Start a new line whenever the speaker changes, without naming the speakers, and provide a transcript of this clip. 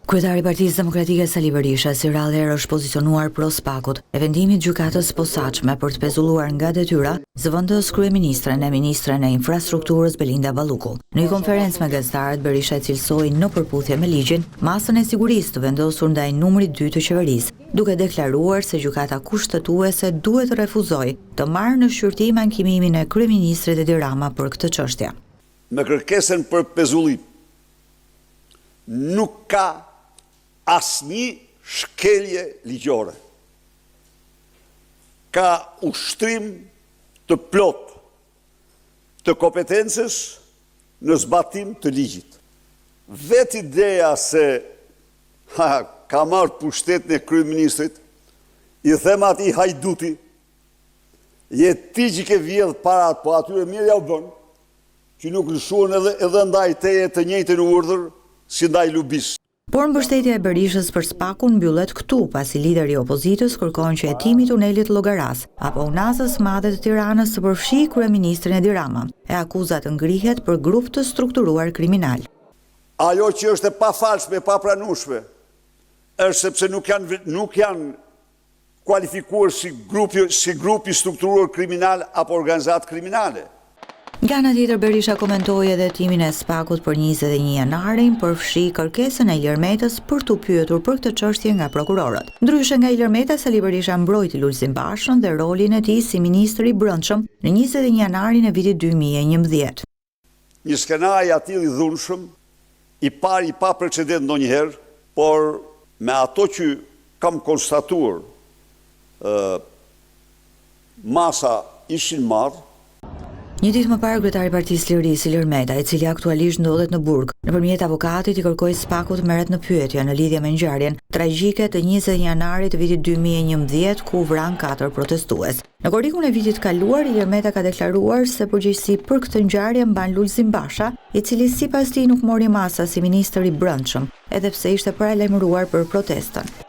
Kryetari i Partisë Demokratike Sali Berisha si rrallë herë është pozicionuar pro SPAK-ut e vendimit të Gjykatës së Posaçme për të pezulluar nga detyra zëvendës kryeministren e ministren e Infrastrukturës Belinda Balluku. Në një konferencë me gazetarët Berisha e cilësoi në përputhje me ligjin masën e sigurisë të vendosur ndaj numrit dy të qeverisë, duke deklaruar se Gjykata Kushtetuese duhet të refuzojë të marrë në shqyrtim ankimimin e kryeministrit Edi Rama për këtë çështje.
Me kërkesën për pezullim nuk ka asnjë shkelje ligjore. Ka ushtrim të plotë të kompetencës në zbatim të ligjit. Vetë ideja se ha, ka marrë pushtetin e kryeministrit, i them atij hajduti, je ti që ke vjedh parat, po atyre mirë jau bën, që nuk lëshuan edhe edhe ndaj teje të njëjtën urdhër si ndaj Lubisë.
Por mbështetja e Berishës për SPAK-un mbyllet këtu, pasi lideri i opozitës kërkon që hetimi i tunelit të Llogarasë apo Unazës së Madhe të Tiranës të përfshijë kryeministrin Edi Rama, e akuza të ngrihet për grup të strukturuar kriminal.
Ajo që është e pafalshme, e papranueshme, është sepse nuk janë nuk janë kualifikuar si grup si grup i strukturuar kriminal apo organizatë kriminale.
Nga ana tjetër Berisha komentoi edhe hetimin e SPAK-ut për 21 janarin, përfshi kërkesën e Ilir Metës për t'u pyetur për këtë çështje nga prokurorët. Ndryshe nga Ilir Meta, Sali Berisha mbrojti Lulzim Bashën dhe rolin e tij si ministër i Brendshëm në 21 janarin e vitit 2011.
Një skenar i atillë i dhunshëm, i parë i paprecedent ndonjëherë, por me ato që kam konstatuar, masa ishin marrë.
Një ditë më parë, kryetari i Partisë së Lirisë, Ilir Meta, i cili aktualisht ndodhet në burg, nëpërmjet avokatit i kërkoi SPAK-ut të merret në pyetje në lidhje me ngjarjen tragjike të 21 janarit të vitit 2011 ku u vranë katër protestues. Në korrikun e vitit të kaluar, Ilir Meta ka deklaruar se përgjegjësi për këtë ngjarje mban Lulzim Basha, i cili sipas tij nuk mori masa si ministër i Brendshëm, edhe pse ishte paralajmëruar për protestën.